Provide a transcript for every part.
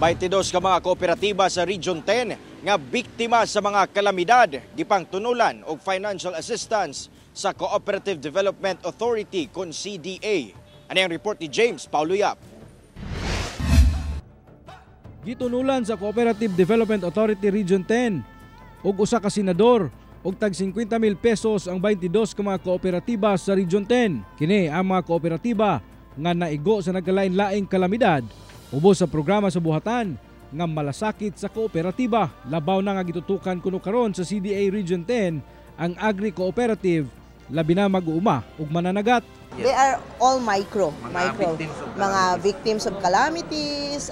22 ka mga kooperatiba sa Region 10 nga biktima sa mga kalamidad gipangtunulan og financial assistance sa Cooperative Development Authority kon CDA. Ani ang report ni James Paulo Yap. Gitunulan sa Cooperative Development Authority Region 10 ug usa ka senador og tag 50,000 pesos ang 22 ka mga kooperatiba sa Region 10. Kini ang mga kooperatiba nga naigo sa nagkalain-laing kalamidad ubos sa programa sa buhatan nga malasakit sa kooperatiba. Labaw na nga gitutukan kuno karon sa CDA Region 10 ang Agri Cooperative, labi na mag-uuma ug mananagat. They are all micro, mga micro. Victims of Mga victims of calamities,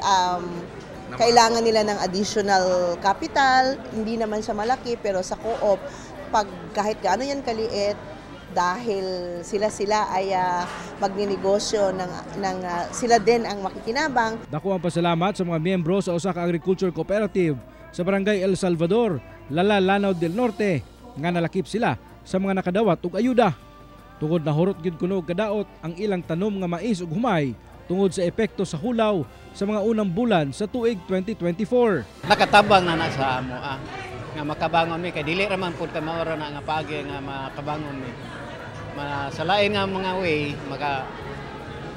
kailangan nila ng additional capital, hindi naman siya malaki, pero sa co-op, pag kahit gaano yan kaliit, dahil sila-sila ay magninegosyo ng sila din ang makikinabang. Dako ang pasalamat sa mga miyembro sa usa ka agriculture cooperative sa Barangay El Salvador, Lala, Lanao del Norte nga nalakip sila sa mga nakadawat og ayuda. Tungod nahurot gyud kuno og kadaot ang ilang tanom nga mais ug humay tungod sa epekto sa hulaw sa mga unang bulan sa tuig 2024. Nakatabang na na sa amo nga makabangon mi kay dili ra man pud kay maura na nga paagi nga makabangon mi. Sa lain nga mga way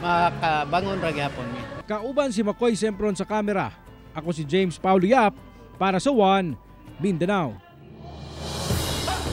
makabangon ra gyapon mi. Kauban si Makoy Sempron sa kamera. Ako si James Paulo Yap para sa One Mindanao.